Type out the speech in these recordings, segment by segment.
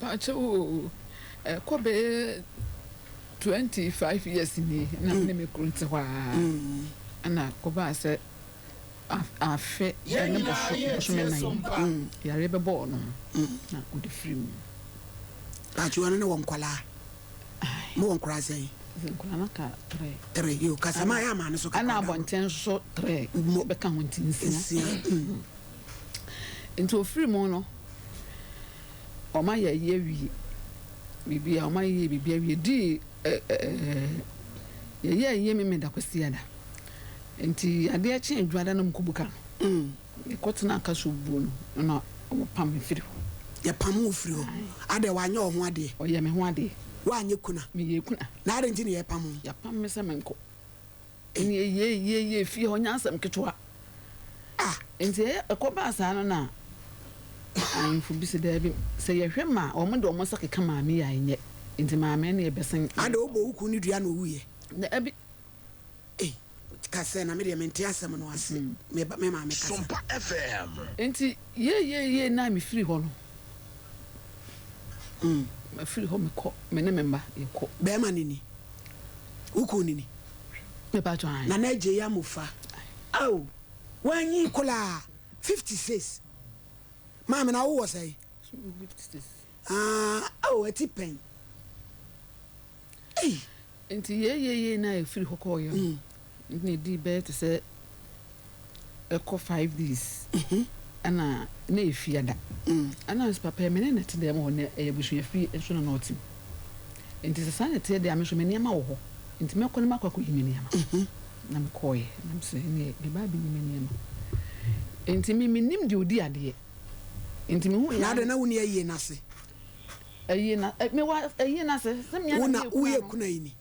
Mepaakyɛw o, ɛkɔ bɛyɛ 25 years ni na me ne me kunu te hɔ ara. Ɛna kɔbaa sɛ afe ne bosome nan yareɛ bɛbɔɔ no na ɔde firi mu. Paakye ɔno ne wɔ nkwadaa? Mo wɔ nkwadaa sɛn? Nkwadaa no ka trɛ. Trɛ yo kasa maa yɛ ama no so kakra. Ɛna abɔnten nso trɛ bɛka ho nti nsia. Nti ofiri mu no wɔn ayɛ ayi awie biribi a wɔn ayɛ biribi awie dii ɛɛ yɛyɛ ayie Memeda Kwasiada nti adeɛ kye Dwoada na wɔkɔ buka no mekɔ tena aka so buo no na wɔn pam me firi hɔ. Yɛpam wo firi hɔ adɛ wanyɛ wo ho adeɛ? Ɔyɛ me ho adeɛ. Woanyɛ kuna? Meyɛ kuna. Na adɛn nti na yɛpam wo? Yɛpam me sɛ menkɔ. Ɛnni yie yie yie fie hɔ nyɛ asɛm ketewa. Ah! Nti ɛyɛ ɛkɔbaa saa no na ahemfo bi sɛ daabi sɛ yɛhwɛ ma wɔn de wɔn nsa keka maame yi a ɛnyɛ nti maame no yɛbɛsen. Ada wobɔ wo kun no dua na owuiɛ? Daabi. Ei ka sɛ na me deɛ mente asɛm no ase me ba me maame kasa. Sompa FM. Nti yie yie yie na mefiri hɔ no mefiri hɔ mekɔ me ne me mma yɛkɔ. Bɛɛma no ni? Wo kun no ni? Mepakyɛw ae. Nana Adjei Amofa ao wanyin kolaa 56 maame na wo wɔ sɛn? 56. Ah ao ati pɛn ei. Nti yei yei yei na yɛfiri hɔ kɔeɛ no nti na ɛdii bɛyɛ te sɛ ɛkɔ 5 days ɛna na ɛfi ada ɛna nso papa yi me ne no te dɛm hɔ na ɛyɛ abusua fie nso na na ɔte mu nti sɛ saa na ɛteɛ deɛ a me nso me nneɛma wɔ hɔ nti mɛkɔ na makɔ akɔyi me nneɛma na mekɔeɛ na mesɛ ɛneɛ meba abɛyi me nneɛma nti me menim deɛ ɔdi adeɛ nti mehu Na adɛn na wonni ayie no ase? Ayie na mewɔ ayie no ase sɛ me ara na meyɛ kuna woyɛ no. kuna yi ni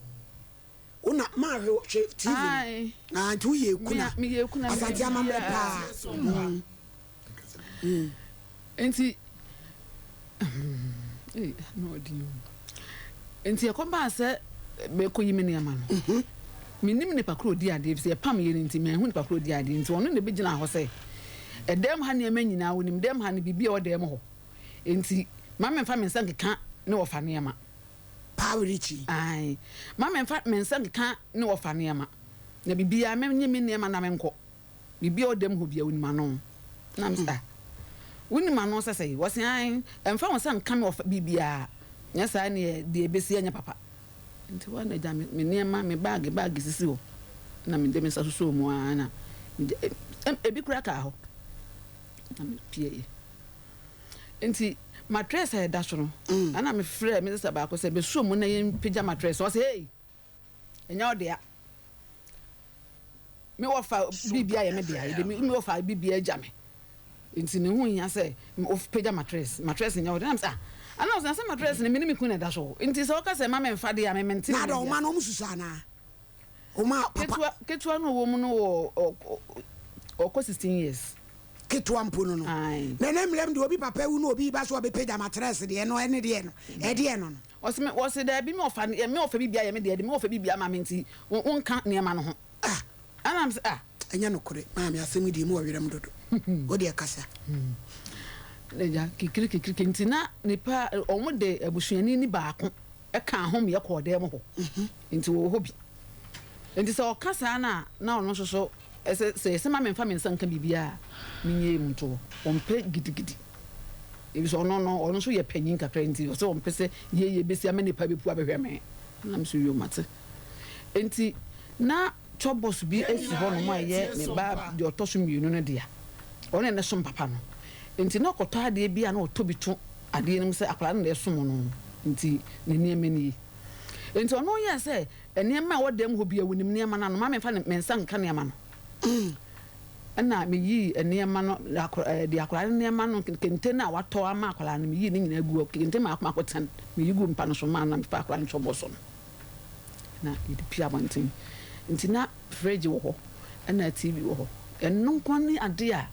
wo na maa hwɛ hwɛ TV no ah nti woyɛ kuna meyɛ kuna Asante amammerɛ paa mm. Mm. Nti ee na ɔdi o nti ɛkɔbaa sɛ mekɔyi me nneɛma no mhm. menim nipa koro odi adeɛ sɛ yɛpam yɛ no nti manhu nipa koro odi adeɛ nti ɔno na ɛbɛgyina hɔ sɛ ɛdɛm ha nneɛma nyinaa wonim dɛm ha no biribi a ɛwɔ dɛm hɔ Enti ma memfa me nsa nkeka ne wɔfa nneɛma. Paa Richie. Ae, ma memfa me nsa nkeka ne wɔfa nneɛma, na biribiara menye me nneɛma na menkɔ. Biribiara a ɔda mu hɔ biara, onim ano. Na mese, Ah, wonim ano sɛ sɛn? Wɔse, Ae, mfa wo nsa nka me wɔfa biribiara, nyɛ saa neɛ deɛ ɛbɛsi ɛnyɛ papa. Nti hɔ ara na agya me me nneɛma, me baage baage sisi hɔ, na mede me nsa sosɔɔ mu ara na mede, ebi koraa kaa hɔ, na mepieeɛ. Nti matress a ɛda so no, ɛna mefrɛɛ me sista baako sɛ bɛsuo mu na yɛmpagya matress. Ɔsɛ hey, ɛnyɛ wo dea. Me wɔfa biribi ayɛ me dea, yɛde me wɔfa biribi agya me. Nti ne ho hia sɛ wopagya matress. Matress nyɛ wo dea. Na mesɛ ah, ana ɔsɛ sɛ matress no me ne me kunu na ɛda so. Nti sɛ ɔka sɛ ma memfa deɛ a me mente. Na ada ɔma no ɔmo susu anaa? Ɔma papa. Ketewa ketewa no ɔwɔ mu no wɔ ɔkɔ 16 years. Ketewa mpo no no. Na ɛnɛ mmerɛ mu deɛ obi papa awu na obi ba so ɔbɛpagya matress deɛ no ɛne deɛ no ɛdeɛ no no. Ɔse me ɔse daabi me ɔfa me ɔfa biribi ayɛ me deɛ de me ɔfa biribi ama me nti wo nka nneɛma no ho. Ah. Ɛna me se ah. Ɛnyɛ nokore maame asɛm yi deɛ emu ɔwerɛm dodo wo deɛ kasa. Agya kikiri kikiri nti na nipa wɔn de abusuani ni baako ɛka ho meyɛ kɔɔ dɛm hɔ nti wɔwɔ hɔ bi nti sɛ ɔka saa na na ɔno nso so Ɛsɛ sɛ yɛsɛ ma memfa me nsa nka biribiara a menyɛɛ mu nto hɔ. Ɔmpɛ gidigidi. Efisɛ ɔno no, ɔno nso yɛ panyin kakra nti, ɔsɛ ɔmpɛ sɛ yei bɛsi ama nnipa bɛpu abɛhwɛ me. Na me nso, yoo, mate. Enti na chop-box bi si hɔnom a ɛyɛ me ba deɛ ɔtɔ so mmienu no dea. Ɔno na na ɛsom papa no. Enti na ɔkɔtɔ adeɛ bi a na ɔtɔ bi to adeɛ no mu sɛ akwadaa no na ɛsom no nti ne nneɛma nie. Enti ɔno yɛɛ sɛ Nneɛma a ɛwɔ dan mu hɔ biara, wonim nneɛma no ano. Ma memfa me nsa nka nneɛma no. Ɛnna meyii nneɛma no, de akwadaa no nneɛma no, kente no a watɔ ama akwadaa no, meyii ne nyinaa guu hɔ. Kente mmaako mmaako ten, meyi guu mpa no so maa no na mefaa akwadaa no kyɔbɔ so no, na yɛde pue abɔnten. Nti na fridge wɔ hɔ, ɛnna TV wɔ hɔ. Ɛno nko ne ade a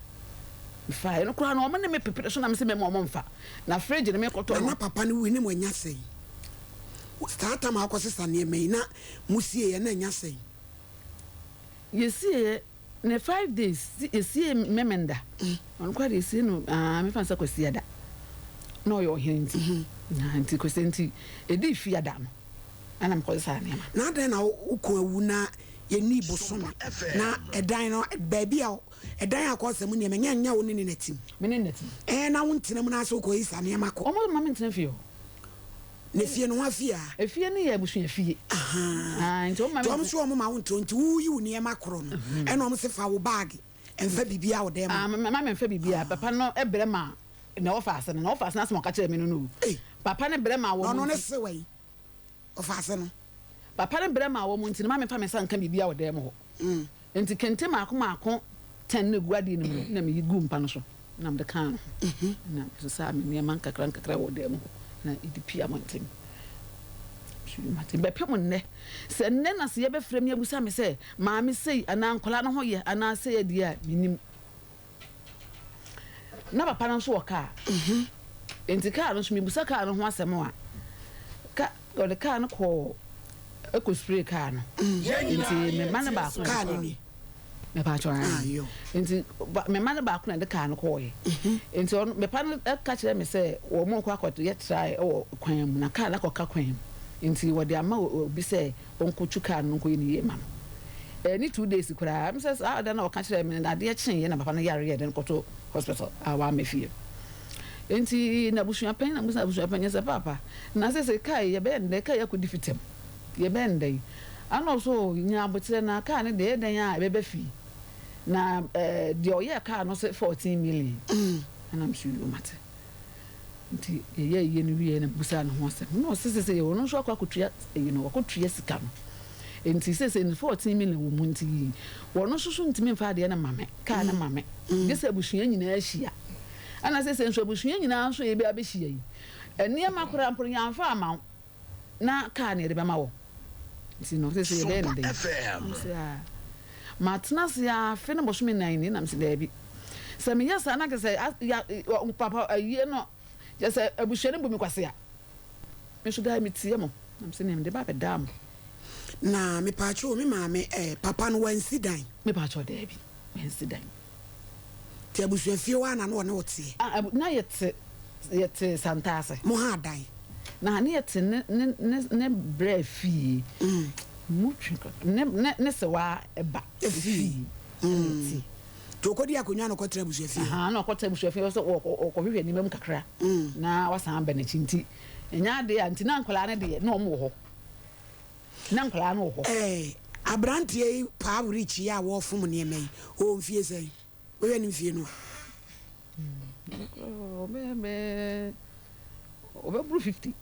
mefaeɛ. Ɛno koraa no, wɔn ne me pepere so na mese mɛma wɔn mfa. Na fridge no mekɔtɔ no. Na na papa no wui ne moanya sɛn? Saa tam a wokɔsesa nneɛma yi na mosieeɛ na anya sɛn? Yɛsieeɛ ne 5 days, yɛsiee Memenda. Ɔno koraa deɛ yɛsie no aa mefa no sɛ Kwasiada na ɔyɛ ɔhene nti. Na nti kɔsɛ nti ɛdii fiada no ɛna mekɔ sesaa nneɛma. Na adɛn na wo ko awu na yɛnnii bosome na ɛdan no baabi a ɛdan akɔ sɛ mu nneɛma nyɛ nyɛ wo ne ne na tim. Me ne na tim. Ɛɛ na wo ntena mu na asɛ wokɔ yi sa nneɛma kɔ. Wɔn mma me ntena fie hɔ. Na efie no ho afie a. Efie no yɛ abusua fie. Ahaa. Nti wɔn ma me. Nti wɔn nso wɔn ma wo ntena nti wo yi wo nneɛma korɔ no ɛna wɔn se fa wo baagi nfa biribiara wɔ dan mu. Ah ma me nfa biribiara papa no brɛ ma na ɔfa ase no na ɔfa ase no asɛm a ɔka kyerɛɛ me no no o. Papa no brɛ maa wɔn nti. Na ɔno ne se wɛn ɔfa ase no. Papa no brɛ maa wɔn nti no ma me nfa me nsa nka biribiara wɔ dan mu hɔ. Nti kente mmaako mmaako ten na egu adeɛ no mu no na meyi guu mpa no so na mede kaa no ho na mesesaa me nneɛma nkakra nkakra wɔ dan mu hɔ na yɛde pue abɔnten. Mate bɛpem nnɛ sɛ nnɛ na sɛ yɛbɛfrɛ me abusa me sɛ maame sei anaa nkwadaa no ho yɛ anaa sei adeɛ a mennim. Na papa no nso wɔ kaa. Nti kaa no nso mebusa kaa no ho asɛm a, ka ɔde kaa no kɔɔ ɛkɔ spray kaa no. Nti me mma no baako na Kaa no ni. Mepatwɔ ae. Nti me mma no baako na ɛde kaa no kɔɔɛ. Nti ɔno me pa no ka kyerɛ me sɛ wɔn rekɔ akɔ yɛ try wɔ kwan mu na kaa no akɔka kwan mu. Nti wɔde ama obi sɛ ɔnkɔtu kaa no na ɔnkɔyɛ no yie ma no. Ɛnni 2 days koraa, ɛm sɛ saa da no a ɔka kyerɛɛ me no, adeɛ kyeeɛ na papa no yareɛ de no kɔto hospital a wamma fie. Enti n'abusuapanyin na mebisa abusuapanyin sɛ, Paapa, na seesei kaa yi yɛbɛyɛ no dɛn? Kaa yi akɔdi fitam, yɛbɛyɛ no dɛn? Ɛna ɔse, Oh, nya aboterɛ na kaa no deɛ ɛyɛ dɛn a ɛbɛba fie. Na deɛ ɔyɛɛ kaa no se 14 million. Ɛna mese, Yoo, mate. Nti yɛyɛɛ ayie no wieeɛ na mebisaa no ho asɛm. Na ɔse seesei ɔno nso akɔ akɔtua ayi no, wakɔtua sika no. Nti seesei no 14 million wɔ mu nti ɔno nso so ntumi mfa adeɛ no mma me, kaa no mma me. Gye sɛ abusua nyinaa hyia. Ɛna seesei nso abusua nyinaa nso yɛbɛ abɛhyia yi, nneɛma koraa mpo no yɛamfa amma wo na kaa na yɛde bɛma wo. Nti no seesei yɛbɛyɛ no dɛn? Na mese ah, matena ase ara afe ne bosome nnan ni na mese daabi. Sɛ meyɛ saa na kyerɛ sɛ ya papa ayie no kyerɛ sɛ abusua no bu me kwasea. Me nso daa metie mo na mese nea mede ba abɛdaa mo. Na mepaakyɛw me maame eh, papa no wansi dan? Mepaakyɛw daabi, wansi dan. Nti abusua fie hɔ ara na na ɔne wo teɛ? Ah, na yɛte yɛte Santase. Mo ha dan? Na ne yɛte ne ne ne ne brɛ fie. Mo twe kakra ne ne ne sewaa ba fie ɛna yɛte. Nti ɔkɔdii akonnwa na ɔkɔtena abusuafie hɔ? Ahaa, na ɔkɔtena abusuafie hɔ sɛ ɔkɔhwehwɛ nneɛma mu kakra na wasan aba n'akyi nti ɛnyɛ adeɛ a nti na nkwadaa no deɛ na wɔn wɔ hɔ. Na nkwadaa no wɔ hɔ. Ɛɛ, aberanteɛ yi paa rich yi a wɔrefom nneɛma yi, ɔwɔ mfie sɛn? Wohwɛ ne mfie no a. Ɔbɛyɛ bɛyɛ ɔbɛboro 50.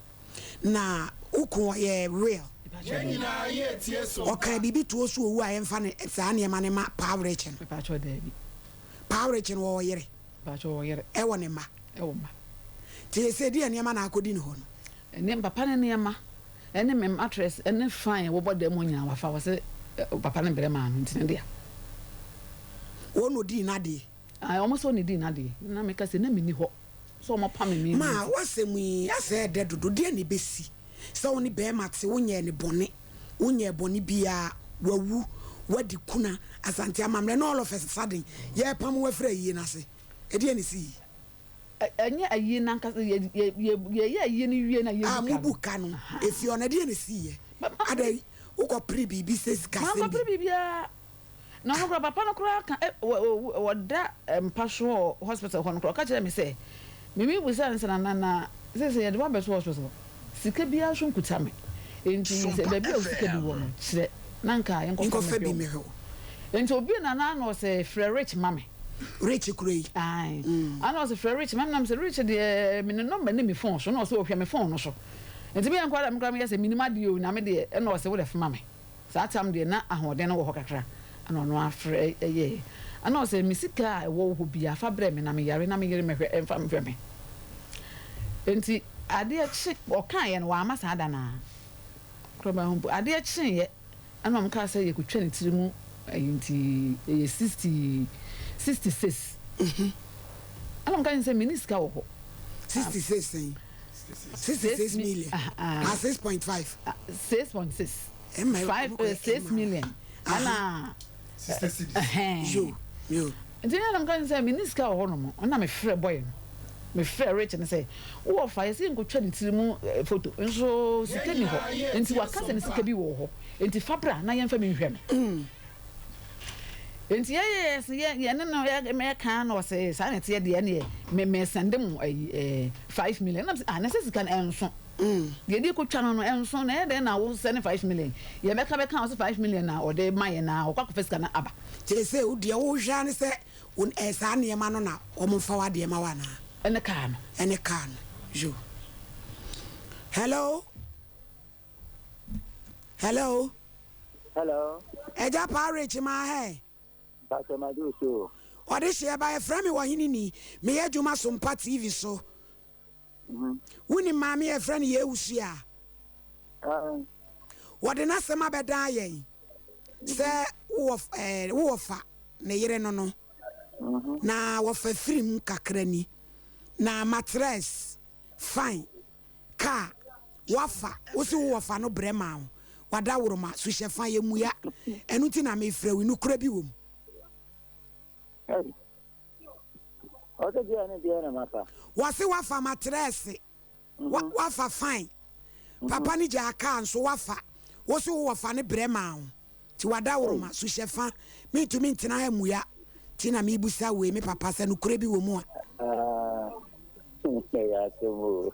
Na wo ko ɔyɛ real. Ɔkaa biribi too so owu a yɛmfa no saa nneɛma no ma paa rich no. Mepakyɛw daabi. Paa rich no ɔwɔ yere. Mepakyɛw ɔwɔ yere. Ɛwɔ ne mma. Ɛwɔ mma. Nti sɛsɛ deɛ nneɛma na akɔdi ne hɔ no. Ɛne papa no nneɛma ɛne me mattress ɛne fan a ɛwɔbɔ dan mu nyinaa wafa wɔse papa no brɛ maa no nti ne dea. Wɔn na odii n'adeɛ. Ae wɔn sɛ ɔna edii n'adeɛ na meka sɛ na menni hɔ sɛ wɔn pame me Ma nti. W'asɛm yi asɛ ɛdɛ dodo deɛ na ɛbɛsi sɛ wo ne bɛɛma te wo nyɛɛ no bɔne wo nyɛɛ bɔne biaa wawu wadi kuna Asante amammerɛ na all of a sudden yɛɛpam wo afiri ayie no ase ɛdeɛ na ɛsii. Ɛnyɛ ayie no ankasa yɛ yɛ yɛ yɛyɛ ayie no wie na yɛbu ka no. A mobu ka no ɛfie hɔ no ɛdeɛ na ɛsiiɛ adɛn wokɔ pere biribi sɛ sikasɛm bi. Mankɔ pere biribiara na ɔno koraa papa no koraa ka ɛ wɔ wɔ ɔda mpa so wɔ hospital hɔ no koraa ɔka kyerɛɛ me sɛ me me bisa no sɛ nana na seesei yɛde wo abɛto hospital sika biara nso nkuta me enti sɛ baabi a wo sika bi wɔ no kyerɛ na nka yɛnkɔfa mmɛhwɛ wo enti obue nana ano ɔsɛ frɛ Rich ma me. Rich kura yi. Ae. Ana ɔse frɛ Rich ma me na mese Rich deɛ me ne number nni me phone so na ɔse ɔhwɛ me phone no so. Nti me yɛ nkwadaa me koraa meyɛ sɛ menim adeɛ o na me deɛ ɛna ɔse wode fma me. Saa tam deɛ na ahoɔden no wɔ hɔ kakra ɛna ɔno afrɛ yɛɛ. Ɛna ɔse me sika a ɛwɔ wo hɔ biara fa brɛ me na me yare na me yere mɛhwɛ ɛmfa mhwɛ me. Nti adeɛ kye ɔkaeɛ no wamma saa da no ara koraa mahu mpo adeɛ kyeeɛ. Ɛna wɔn kaa sɛ yɛkɔtwa ne tiri mu ayi nti ɛyɛ 60 66 ɛna wɔn ka kyerɛ sɛ menni sika wɔ hɔ. 66 sɛn? 66 million ah 6.5. 6.6 5 6 million ɛna ɛhɛn yo yo. Nti ɛna wɔn ka kyerɛ sɛ menni sika wɔ hɔ nom ɛna mefrɛ boy no. Mefrɛɛ Rich no sɛ, Wo wɔfa, yɛse yɛnkɔtwa ne tiri mu foto, nso sika nni hɔ, enti waka sɛ ne sika bi wɔ hɔ, enti fa bra na yɛmfa bi nhwɛ no. Enti yɛyɛɛ sɛ yɛ yɛne no yɛka na ɔse saa na ɛteɛ deɛ ɛneɛ me me sɛnde mo ayi ɛɛ 5 million. Ɛna mese ah, na sɛ sika no ɛnso deɛ ɛde kɔtwa no no ɛnso, na ɛyɛ dɛn na wo sɛne 5 million? Yɛbɛka bɛka ɔse 5 million na ɔde ma yɛn na ɔkɔ akɔfa sika no aba. Seesei wo deɛ wohwɛ ara ne sɛ wo ɛɛ saa nneɛma no na wɔmfa w'adeɛ ma wo anaa? Ɛne kaa no. Ɛne kaa no. Yo. Hello? Hello? Hello. Ɛgya paa Rich maa hɛ. Pastor Madu so. Ɔde hyeɛ ba yɛfrɛ me Ɔhene ni. Meyɛ adwuma Sompa TV so. Wonim maame a yɛfrɛ no Yewusu a? Wɔde n'asɛm abɛdan yɛn sɛ wowɔ ɛɛ wowɔ fa ne yere no no na wɔfa firim kakra ni na matress fine car wafa wo se wowɔ fa no brɛ ma wo wada woroma suhyɛ fa yɛ mua ɛno nti na mefrɛ wo. Nokorɛ bi wɔ mu? Ɔsɛ deɛ ne deɛ na mafa. Wɔse wafa matress, wafa fine, papa no gyaa car nso wafa. Wo se wowɔ fa no brɛ maa wo nti wada woroma suhyɛ fa. Mentumi ntena ha mmua nti na mebusa wei me papa sɛ nokorɛ bi wɔ mu a. Ɛyɛ asɛm o.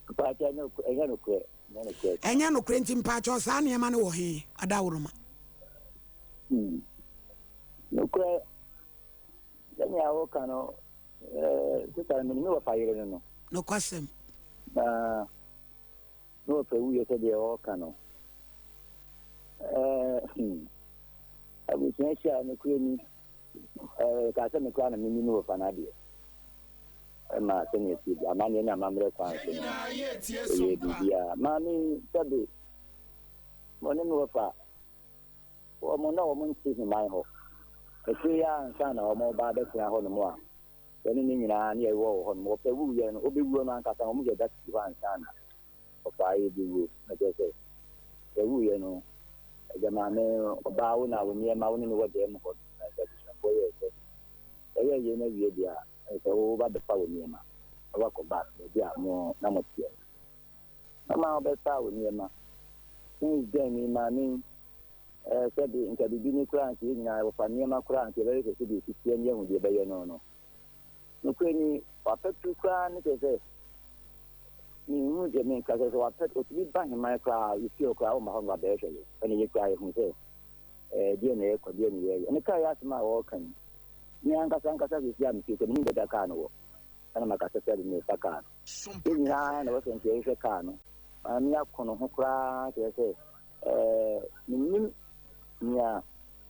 Mpakyɛ, ɛnyɛ nokorɛ. Ɛnyɛ nokorɛ. Ɛnyɛ nokorɛ. Nti mpakyɛ, saa nneɛma no wɔ he, ada woroma? Nokorɛ, sɛnea woka no, sister no, menim wɔfa yere no no. Nokwasɛm. Na ne wɔfa wuyɛ sɛdeɛ wɔka no. Abusua hyia nokorɛ ni. Ka sɛ me koraa na menim wɔfa no adeɛ. Ɛma sɛnea ɛtie bi amanneɛ ne amammerɛ kwan so no, ɛyɛ biribiara. Maame, sɛbe, wɔne me wɔfa wɔn na wɔn nte heman hɔ. Akyire yi ara ansa na wɔn ba abɛtena hɔ nom a, yɛne ne nyinaa ne yɛwɔ wɔ hɔ nom. Wɔpɛ wuiɛ no, wɔbɛwuo no ankasa wɔn yɛ da si hɔ ansa na ɔfaa yɛ bɛwuo. Na kyerɛ sɛ, yɛwuiɛ no, agya maame ɔbaa wo na wo nneɛma wo ne no wɔ dan mu hɔ no, na sɛ abusuafoɔ yɛɛ sɛ yɛyɛ yei no awie deɛ a, ɛsɛ sɛ woba bɛfa wo nneɛma na wakɔ back baabi a mo na moteɛ no. Na ma wɔbɛfa wo nneɛma. Since then ni maame sɛbe nka biribi ne koraa nka yɛn nyinaa wɔfa nneɛma koraa nka yɛbɛhwɛ sɛdeɛ ɛsi teɛ ne yɛhu deɛ ɛbɛyɛ no no. Nokorɛ ni, wapɛtu koraa ne kyerɛ sɛ menhu deɛ menka sɛ sɛ wapɛ ɔtumi ba heman koraa yɛfie hɔ koraa wɔma hɔ no wabɛhwɛ yɛ ɛne yɛ koraa yɛhu sɛ deɛ na ɛkɔ deɛ na yɛyɛ ɛne kaa yɛ asɛm a wɔreka yi. Me ankasa ankasa sɛsi a mefie kɔ menim baabi a kaa no wɔ ɛna maka sɛ sɛ mefa kaa no yɛn nyinaa na wɔsɛ nka yɛhwehwɛ kaa no. Maame akɔ no ho koraa kyerɛ sɛ menim nea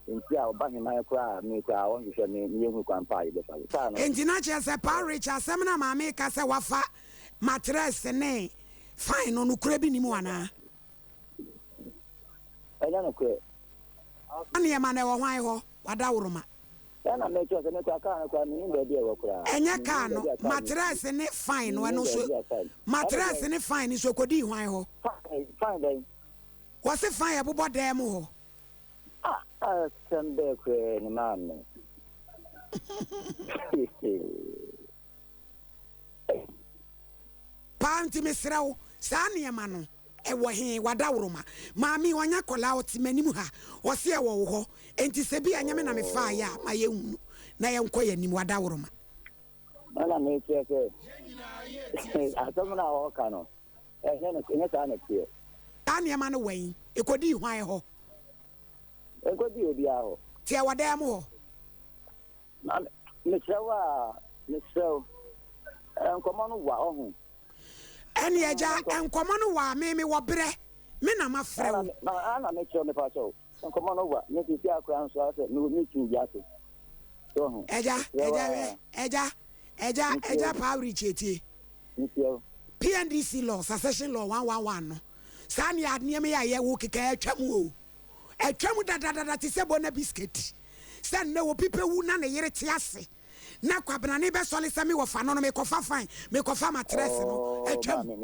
nti a ɔba heman koraa me koraa ɔnhwehwɛ me ne yɛhu kwan pa a yɛbɛfa so kaa no. Enti na kyerɛ sɛ Paa Rich asɛm no a maame ka sɛ wafa matress ne fine no, nokorɛ bi nni mu anaa? Ɛnyɛ nokorɛ. Nneɛma no ɛwɔ hwan hɔ? Wadaworoma. Ɛna mekyerɛ sɛ mekura kaa no koraa menim baabi a ɛwɔ koraa. Ɛnyɛ kaa no, matress ne fine no, ɛno nso matress ne fine nso ɛkɔdii hwan hɔ? Fine, fine bɛn? Wɔse fine ɛbobɔ dan mu hɔ. Ah, asɛm bɛɛ koraa ni maame. Paa, nti mesrɛ wo, saa nneɛma no ɛwɔ he? Wadaworoma. Maame ɔnyɛ akɔlaa, ɔte m'anim ha, ɔse ɛwɔ wo hɔ. Enti sɛ bi a ɛnyɛ me na mefaeɛ a, ma yɛnhunu na yɛnkɔ yɛn anim. Wadaworoma. Ɛna mekyerɛ sɛ asɛm no a ɔreka no, ɛnyɛ no ɛnyɛ saa na ɛteɛ. Saa nneɛma no wɛn? Ɛkɔdii hwan hɔ? Ɛnkɔdii obiara hɔ. Nti ɛwɔ dan mu hɔ? Maame, mesrɛ wo a, mesrɛ wo. Nkɔmmɔ no wa ɔho. Ɛne agya, nkɔmmɔ no wa me mewɔ berɛ me na mafrɛ wo. Ana mekyerɛ mepa kyɛw. Nkɔmmɔ no wa me sisi akora nso asɛ mewɔ meeting bi ase. So ho. Agya, agya hwɛ, agya, agya, agya paa rekyetie. PNDC law, succession law 111 no. Saa ne nneɛma yi a yɛwo keka atwa mu o. Atwa mu dadadada te sɛ bona biscuit. Sɛ nnɛ obi bɛwu na ne yere te ase na kwabenane bɛsɔle sɛ me wɔfa no no mekɔfa fine, mekɔfa matress no, atwa mu.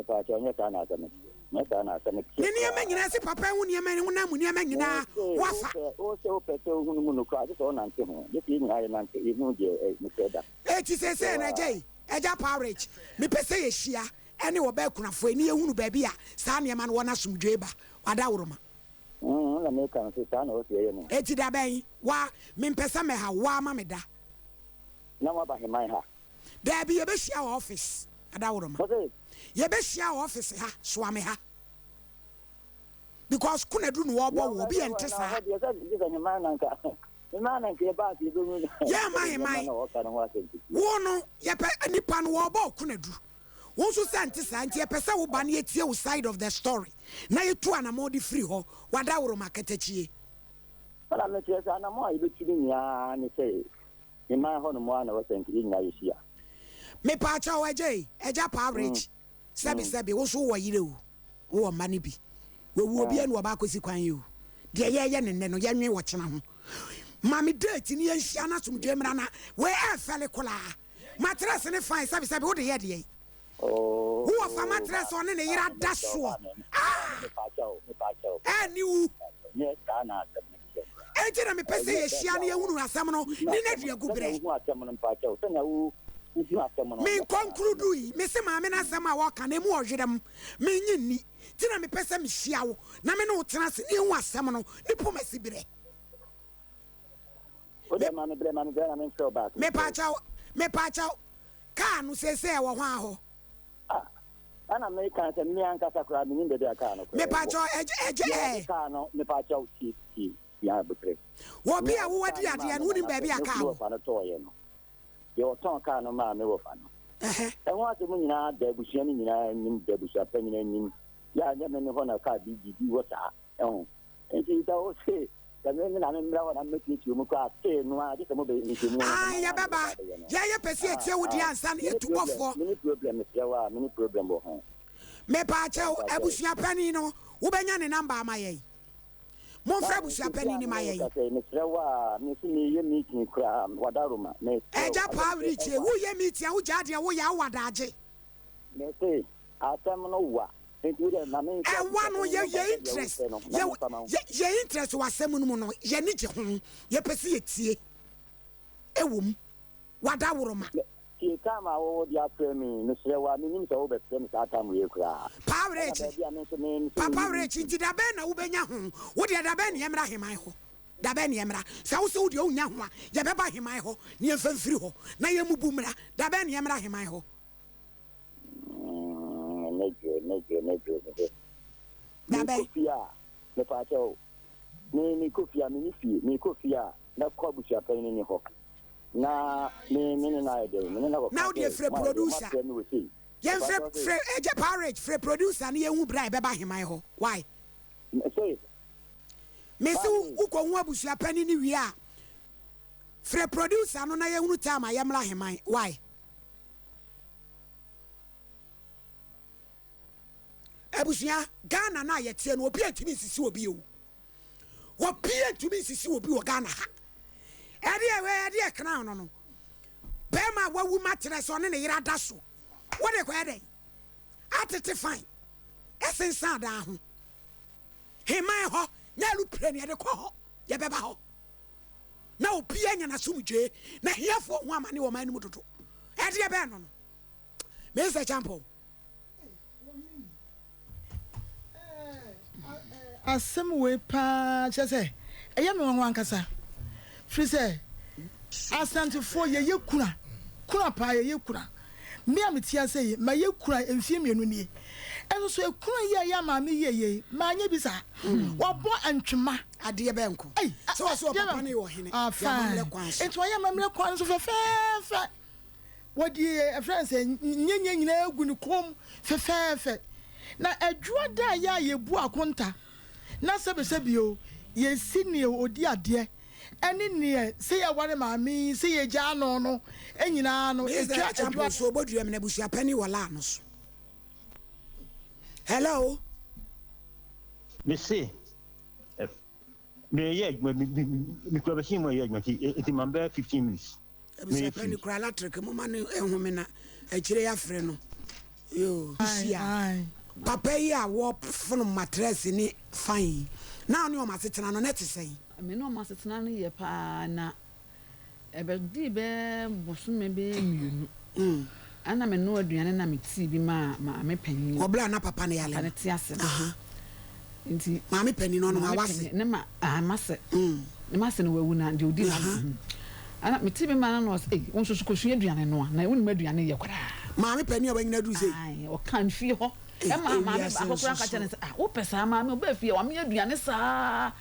Ne nneɛma nyinaa si papa ho nneɛma ne honam mu nneɛma nyinaa wafa. Wosɛ wopɛ sɛ wohunu mu no koraa gye sɛ wonante ho gye sɛ yɛn nyinaa yɛnante yɛhu deɛ nokorɛ da. Eti seesei no agya yi. Agya Pawrich, mepɛ sɛ yɛhyia ɛne ɔbaa kunafoɔ yi na yɛhunu baabi a saa nneɛma no wɔ na asomdwoeɛ ba. W'adaworoma. Mm, na meka no sɛ saa na ɔsɛ yɛyɛ no. Enti da bɛn? Wa, mempɛ sɛ mɛha wo, woa ma me da. Na moaba heman ha? Daabi, yɛbɛhyia wɔ office, adaworoma. Ɔse? Yɛbɛhyia wɔ office ha, soa me ha. Because Konadu na ɔrebɔ wo, obi ɛnte saa. Yɛmma heman. Wo no, yɛpɛ, nipa no wɔrebɔ wo Konadu. Wo nso sɛ ɛnte saa, nti yɛpɛ sɛ woba na yɛtie wo side of the story, na yɛtu anamɔn de firi hɔ, w'adaworoma katakyie. Ɛna mekyerɛ sɛ anamɔn a yɛbɛtu no nyinaa ne sɛ heman hɔ nom ara na ɛwɔ sɛ nka yɛn nyinaa yɛhyia. Mepaakyɛw agya ei, agya paa rich, sɛbi sɛbi wo nso wowɔ yere o, wowɔ mma no bi, wawu obiara ni ɔba akɔsi kwan yi o, deɛ yɛyɛ no nnɛ no yɛnwen ɔkyena ho, ma me date ne yɛnhyia na asomdwoe mmra na wei ɛɛfɛle koraa, matress ne fine sɛbi sɛbi wode yɛ deɛn? Wo wɔfa matress ɔne ne yere ada soɔ ah ɛɛni wu. Enti na mepɛ sɛ yɛhyia na yɛhunu asɛm no ne n'aduagu berɛ. Menkonkludui, mese maame no asɛm a ɔka no, emu ɔyerɛm, mennye nni. Nti na mepɛ sɛ mehyia wo na me ne wo tena ase na yɛhu asɛm no ne pomasi berɛ. Mepaakyɛw, mepaakyɛw, kaa no seesei ɛwɔ hwan hɔ? Ah, ɛna meka sɛ me ankasa koraa menim baabi a kaa no koraa ɛwɔ. Mepakyɛw, ɛgye, ɛgye Deɛ ɔde ɛɛ. kaa no, mepakyɛw, tie, tie, tie aboterɛ. Wɔ bi Nea a ɔde wowɔ kaa di no maa adeɛ me no, wonim nana baabi sɛ a me kaa me wɔ? wɔfa no tɔɔeɛ no, deɛ ɔtɔn kaa no maa me wɔfa no, Ɛhɛ. ɛho asɛm nyinaa da abusua no nyinaa anim, da abusua panyin anim. Yɛ a ɛnyɛ me me hɔ na kaa bi biribi wɔ saa. Ɛho. Nti sɛ wo se sɛ me me na me mmra hɔ na mɛtietie mu koraa tee no ara gye sɛ mobɛyɛ nhwehwɛmu no Ae, mo ara na yɛbɛba. mobɛba abɛyɛ no. Yɛn yɛpɛ sɛ yɛtie wo deɛ Ah, ah, ansa na mene yɛatu problem, bɔfoɔ. mene problem mesrɛ wo a, mene problem wɔ ho. Mepaakyɛw, Mpakyɛw. abusua panin no, wobɛnya ne number ama yɛn? Momfrɛ Maame, abusua seesei panin a no me ma ne wo yɛn. kasa yi, mesrɛ wo a, me nso mereyɛ meeting koraa, Wadaroma, mesrɛ wo, Agya asɛm Paa sɛ Richie, ɛwa. woyɛ meeting a, wogyaa deɛ woyɛ a, wowɔ adaagye. Mese, asɛm no wa. Ɛwa no yɛ yɛ interest yɛ yɛ interest wɔ asɛm no mu no yɛ ani gye ho yɛ pɛ sɛ yɛ tie ɛwɔ mu wada woroma. Tie time a wo de afrɛ me yi mesrɛ wo a menim sɛ wo bɛ frɛ me saa time wei koraa. Paa Werɛkye, Papa Werɛkye nti dabɛn na wo bɛnya ho wo deɛ dabɛn na yɛmmra heman hɔ dabɛn na yɛmmra sɛ wo sɛ wo deɛ wo nnya ho a yɛbɛba heman hɔ na yɛmfa mfiri hɔ na yɛmmubu mmra dabɛn na yɛmmra heman hɔ. Mm, ne dwe, ne dwe, ne dwe, ne dwe. Dabɛn. Mekɔ fie a, mepaakyɛ o. Me mekɔ fie a, mene fie. Mekɔ fie a, mɛkɔ abusuapanyin ne hɔ. Na me me ne no ayɛ dɛn? Me ne no akɔka Na wo deɛ sɛ, frɛ mo ayɛ dɛn? producer. Moafrɛ me wɔ sei. Yɛn frɛ Mepaakyɛw se. frɛ Agya Parage frɛ producer na yɛnhu berɛ a yɛbɛba aheman hɔ. Why? Se. Mese Maame. wo kɔhu abusuapanin no wie a, frɛ producer no na yɛnhunu time a yɛmmra aheman. Why? Abusua, Ghana no a yɛteɛ no, obi antumi nsisi obi o. Obi antumi nsisi obi wɔ Ghana ha. Ɛdeɛ wei ɛdeɛ crown no no. Bɛrima a wawu ma kyerɛ sɛ ɔne ne yere ada so. Wode kɔyɛ dɛn? Atete fine. Ɛsensan dan ho. Heman hɔ, nyɛ aluplane yɛde kɔ hɔ. Yɛbɛba hɔ. na obiara anya n'asomdwoe, na ahiafoɔ ho amane wɔ ɔman no mu dodo. Ɛdeɛ bɛn no no? Mr. Champon. Asɛm wei paa kyerɛ sɛ ɛyɛ me nwanwa ankasa firi sɛ Asantefoɔ yɛyɛ kuna kuna paa yɛyɛ kuna me a mete ase yi mayɛ kuna mfie mmienu nie ɛnso so ekuna yi a ɛyɛ maame yie yie maanyɛ bi saa wabɔ ntwema Adeɛ bɛn nko? Sɛ wɔse ɔpapa no yɛ ɔhene, Ah, yɛ amammerɛ fine. kwan so. Nti wɔyɛ amammerɛ kwan so fɛfɛɛfɛ. Wɔde ɛfrɛ no sɛ nyenye nyinaa gu ne kɔn mu fɛfɛɛfɛ. Na adwua da a yɛ a yɛbu akonta na sɛbesɛbe o, yɛsi neɛ ɔdi adeɛ ɛne neɛ sɛ yɛware maame yi sɛ yɛgyaa no no nyinaa no, Mr. ɛtwa Acheampong adwua. so ɔbɔ dua mu na abusua panin wɔ laa no so. Hello. Mese meyɛ adwuma mekura machine mu ɛyɛ adwuma nti nti ma bɛyɛ 15 minutes. Abusua panin kura electric mo ma no nhome na akyire yɛafrɛ no. Yoo. Hyia papa yi a wɔfono matress ne fan yi na ɔne wɔn asetena no na ɛte sɛn? Me ne wɔn asetena no yɛ paa na ɛbɛdii bɛyɛ bosome bɛyɛ mmienu. Ɛna menoa aduane na metii bi maa maame panin. Wɔ berɛ a na papa no yare no. Papa no te ase no. Nti. Maame panin no, ɔno Maame wase. panin, ne ma, ah, mase. Ne mase no wawu na deɛ ɔdi n'ade. Ɛna metii bi maa no na ɔse, ei, wo nso so kɔsua aduane noa, na wonim aduane yɛ koraa. Maame panin a wanyini aduru sei. Ae, ɔkaa no fie hɔ. Ei, Ɛmaa maame ewiase baako koraa nso ka kyerɛɛ no so. sɛ, ah, wopɛ saa maame, wobaa fie a, wameyɛ aduane saa.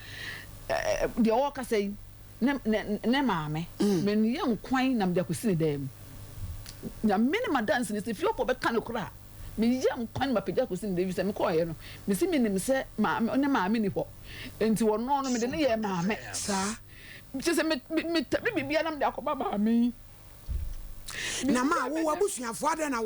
Ɛ, ɛ, deɛ ɔrekasa yi. Ne ne ne maame. Meyɛ nkwan na mede akɔsi ne dan mu. Nyame ne m'adanse ni sɛ fie hɔfoɔ bɛka no korɔ a, meyɛ nkwan na mapagya akɔsi ne dan mu efisɛ mekɔeɛ no, mese menim sɛ maame ne maame nni hɔ. Enti ɔno no mede no yɛɛ maame. Saa. Kyerɛ sɛ me me metabi biribiara na mede akɔma maame yi. Na ma wo w'abusuafoɔ adɛn na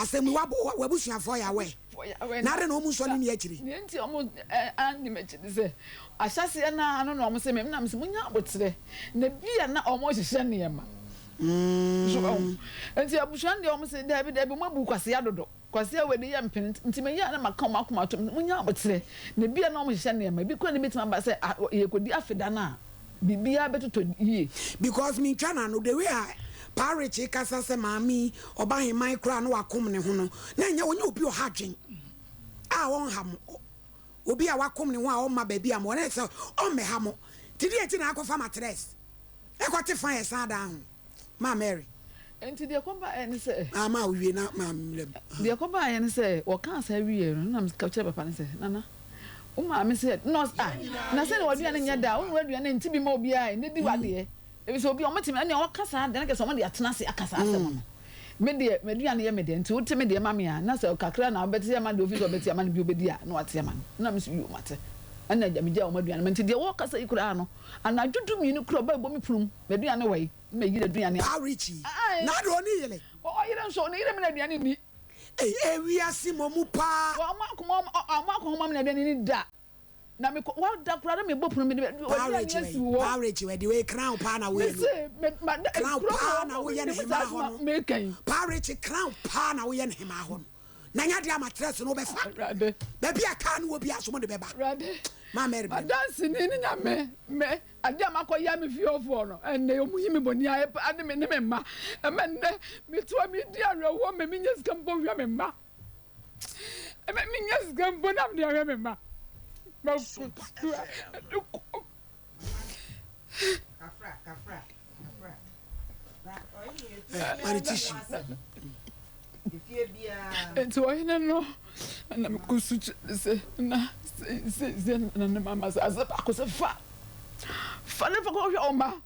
asɛm yi wabɔ w'abusuafoɔ yɛ aware na adɛn na wɔn nsɔ ne nni akyire. Deɛ nti a wɔn anni m'akyi ne sɛ ahyɛaseɛ no ara no na wɔn se me na mese monya aboterɛ na bi a na wɔn rehyehyɛ nneɛma so wɔn nti abusua no deɛ wɔn se daabi daabi mo abu kwasea dodo. Kwasi Awuadi yɛ mpene nti meyɛ a na maka wɔn akoma atom sɛ monnya aboterɛ na ebia na wɔhyehyɛ nneɛma ebi koraa na ebetumi aba sɛ yɛrekɔdi afeda no a biribiara bɛtotɔ yie. Because mentwa no ano, the way a Paa Richie kasa sɛ maame yi ɔba heman koraa na wakom ne ho no, na ɛnyɛ ɔnyɛ obi ɔha adwen a ɔnha mo, obi a wakom ne ho a ɔmma baabi a mo wɔ na ɛsɛ ɔmmɛha mo, nti deɛ nti na akɔfa matress ɛkɔte fan ɛsan dan ho. Ma Mary. Enti deɛ ɛkɔbaeɛ ne sɛ. Ah, ma wowie na ma mmerɛ mu. Deɛ ɛkɔbaeɛ ne sɛ, wɔkaa saa wieeɛ no, na meka kyerɛɛ papa no sɛ, Nana, wo maame sɛ, na ɔse, ah, na sɛdeɛ w'aduane nyɛ da a, wonnoa aduane nte bi ma obiara ɛ, na di w'adeɛ. Ɛfiri sɛ obi a wɔte me, ɛnneɛ wɔka saa deɛ, na kyerɛ sɛ wɔde atena ase aka saa asɛm no. Me deɛ, m'aduane yɛ me dɛ, nti wote me deɛ ma me a, na sɛ kakra na wobɛte ama deɛ ofiri sɛ ɔbɛte ama no bi ɔbɛdi a, na wate ama no. Na me nso, yoo, mate. Ɛnna agya, megyaa wɔn aduane ma. Nti deɛ wɔrekasa yi koraa no, anadwo dumienu koraa ɔba bɛbɔ me pono mu. M'aduane wɔ he? Meyi n'aduane a. Paa Richie, na ade ɔne yere. Ɔyere nso, ne yere mene aduane nni. Ei, ewiase momu paa. Wɔn akoma, wɔn akɔnhoma mene aduane nni da. Na mekɔ, wɔda koraa na mebɔ pono mede Paa aduane Richie asi wei, hɔ. Paa Richie wei, de wei crown paa na woyɛ no. Mese, me, ma, da, Crown kuro paa na na wɔbɔ woyɛ no me hemaa saa hɔ asɛm a no. meka yi. Paa Richie, crown paa na woyɛ no hemaa hɔ no. Na nyɛ adeɛ a matress no wobɛfa. Awurade. Baabi a car no wɔ biara so mode bɛba. Awurade. Ma Mary brɛ me. M'adanseni ne Nyame, me. Ade a makɔyɛ me fiefoɔ no, ɛnnɛ wɔyi me bɔne ayɛ paa ne me ne me mma. Ɛma nnɛ meto a medi awerɛhoɔ ma menya sika mpo hwɛ me mma. Ɛma menya sika mpo na mede ahwɛ me mma. Makɔ a ɛde kɔm. Ma tissue. Nti ɔhene no na mekɔ su kyerɛ no sɛ na seisei na ne mama asase baako sɛ fa fa ne fa kɔhwɛ wo mma.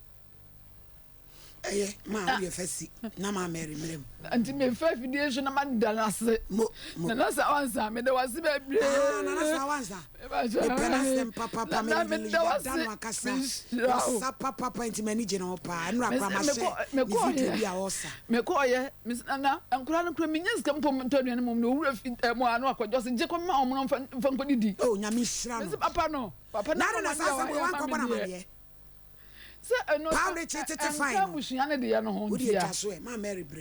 Ɛyɛ maa wo deɛ fa si na maa Mary mmerɛ mu. Nti mefa afidie so na mada no ase. Mo mo. Nana Sawansa meda wo ase bebree. Ah Nana Sawansa. Mepɛ n'asɛm papapa me yada no akasa. Ɔsa papapa nti m'ani gye ne ho paa. Ɛnora koraa mahyɛ ne video bi a ɔsa. Mekɔɔyɛ mese nana nkwadaa no koraa menya sika mpo ntɔ aduane mom na owura fi mu a na wakɔgye ɔse gye kɔma wɔn na mfa mfa nkɔdidi. Oh Nyame nhyira no. Mese papa no papa no Na adɛn na saa asɛm wei wankɔbɔ no amaneɛ? Sɛ ɛno Paa Richie tete fine ɛnka no. abusua no deɛ no ho Wode ntia. atwa so ɛ, ma Mary brɛ.